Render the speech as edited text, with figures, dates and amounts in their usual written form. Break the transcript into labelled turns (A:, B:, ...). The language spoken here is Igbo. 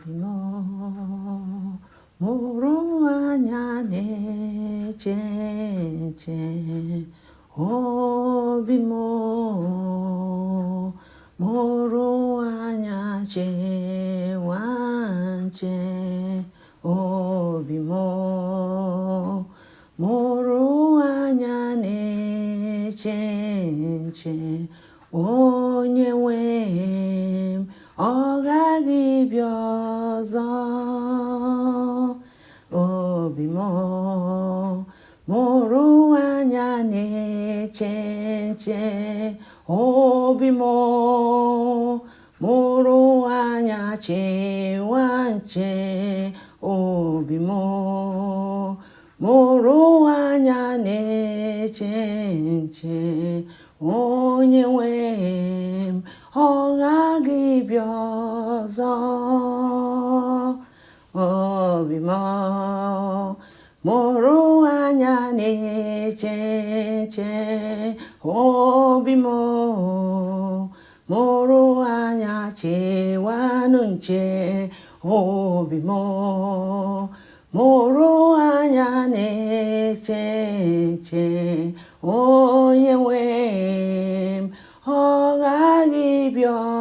A: Obi m mụrụ anya na-eche nche. Obi m mụrụ anya chewa nche. Obi m mụrụ anya na-eche nche. Onye nwe m, ọ gaghị bịa ọzọ. Obi m mụrụ anya na-eche nche. Obi m mụrụ anya chewa nche. Obi m mụrụ anya na-eche nche. Onye nwe m, ọ gaghị bịa ọzọ. Obi m mụrụ anya na-eche nche. Obi m mụrụ anya chewanụ nche. Obi m mụrụ anya na-eche nche. Onye nwe m, ọ gaghị bịa.